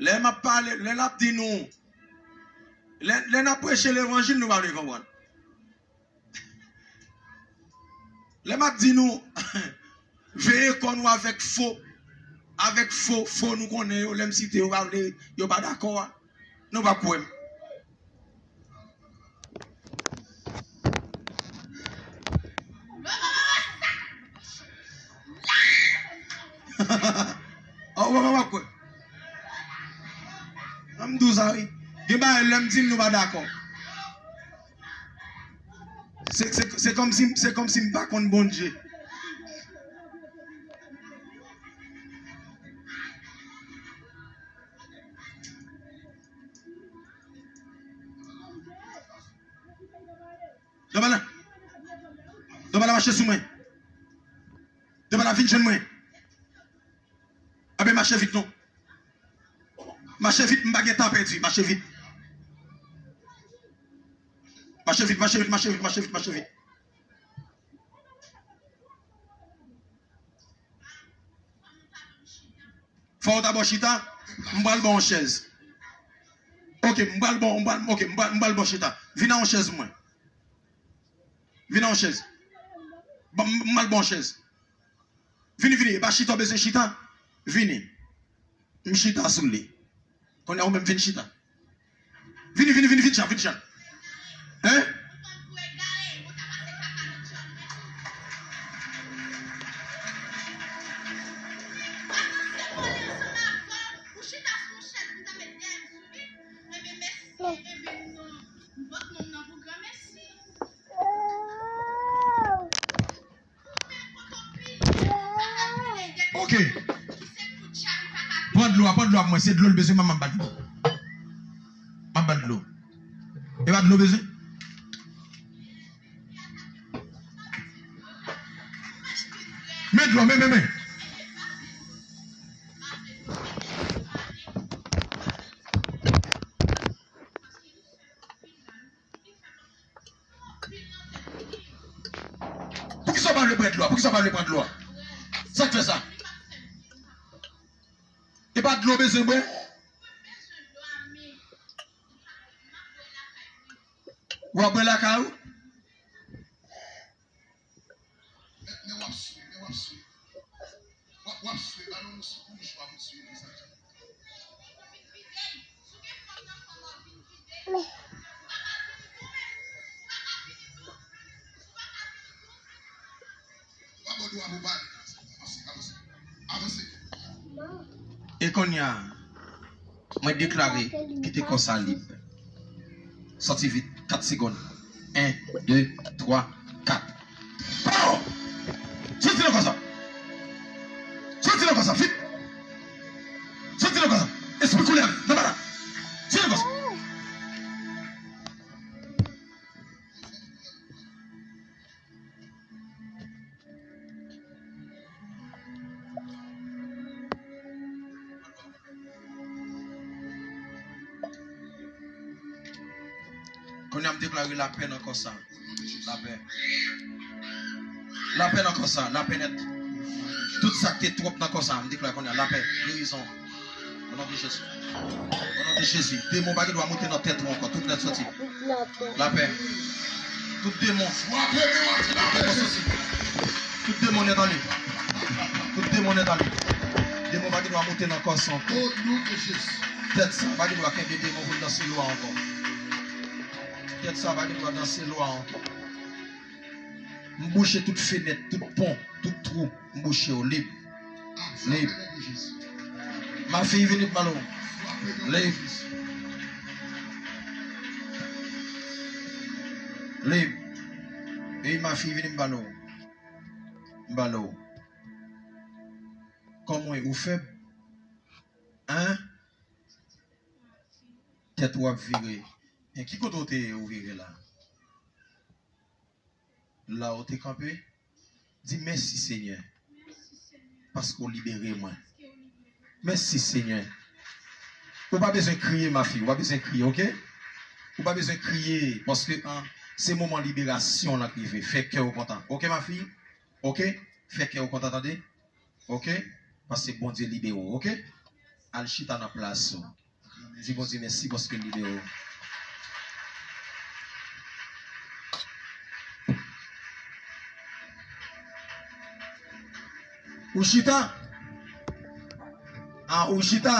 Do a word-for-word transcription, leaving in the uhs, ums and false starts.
Lè m ap pale, lè l ap di nou, lè, lè n ap preche levanjil, nou pa vle konprann. Lè m ap di nou, veye kò nou avèk fo, avèk fo, fo nou konnen yo, lè m site yo, pa vle, yo pa dakò a, nou p ap kwè m. Ou pa, pa, pa kwè. An m di w sa wi. Gen bagay lè m di l nou pa dakò. Se, se, se kòmsi, se kòmsi m pa konn Bondye. Dòmala. Dòmala mache sou mwen. Dòmala vin jwenn mwen. Abe mache vit non. Mache vit, m pa gen tan pèdi. Mache vit. Mache vit, mache vit, mache vit, mache vit, mache vit. Fò w ta bò chita, m pral ba w yon chèz. Ok, m pral ba w, m pral, ok, m pral, m pral ba w chita. Vin a yon chèz mwen. Vin a yon chèz. Ban m, m pral ba w yon chèz. Vini, vini, e pa chita w bezwen chita. Vini. M chita sou li. Kounye a ou menm vin chita. Vini, vini, vini, vin chita, vin chita. Hein? Ok. Pran dlo a, pran dlo a pou mwen. Se dlo l bezwen, manman, m ba l dlo. M ap ba l dlo. E pa dlo bezwen? Men dlo, men, men, men. Poukisa w pa vle bwè dlo a? Poukisa w pa vle pran dlo a? Sa k fè sa? E pa dlo w bezwen bwè? W ap bwè lakay ou? Men, men w ap swi, men w ap swi. W ap, w ap swi, ba nou yon sou pou yon chwa pou swi li sa. W ap ba w dwa pou pale. Avanse, avanse. Avanse. E kounye a, mwen deklare kite kò sa lib. Sòti vit, kat segonn. En, de, twa, kat. Pow! Sòti nan kò sa! Sòti nan kò sa, vit! Sòti nan kò sa! Espri koulèv, nan bala! Sòti nan kò sa! Kounye a m deklare lapè nan kò sa. Lapè. Lapè nan kò sa, lapè nèt. Tout sa k te twòp nan kò sa, m deklare kounye a lapè, gerizon. O non de Jezi. O non de Jezi. Demon pa gen dwa monte nan tèt ou ankò. Tout nèt sòti. Lapè. Tout demon. Tout demon sòti. Tout demon nèt ale. Tout demon nèt ale. Demon pa gen dwa monte nan kò sa ankò. O non de Jezi. Tèt sa pa gen dwa kenbe demon pou l danse lwa ankò. Tèt sa pa gen dwa danse lwa ankò. M bouche tout fenèt, tout pon, tout twou. M bouche yo lib. Lib. Ma fille vini m ba l ou. Lib. Lib. Ey ma fille vini m ba l ou. M ba l ou. Kòman ou fèb? Hein? Tèt ou ap vire. Men ki kote ou te ye ou vire la? La ou te kanpe? Di mèsi Senyè paske ou libere mwen. Mèsi Senyè. Ou pa bezwen kriye ma fille, ou pa bezwen kriye, ok? Ou pa bezwen kriye paske an, se moman liberasyon lan k rive. Fè kè w kontan, ok ma fille? Ok? Fè kè w kontan tande. Ok? Paske Bondye libere w, ok? al chita nan plas ou. Di Bondye mèsi paske l libere w. Ou chita? Ah, ou chita?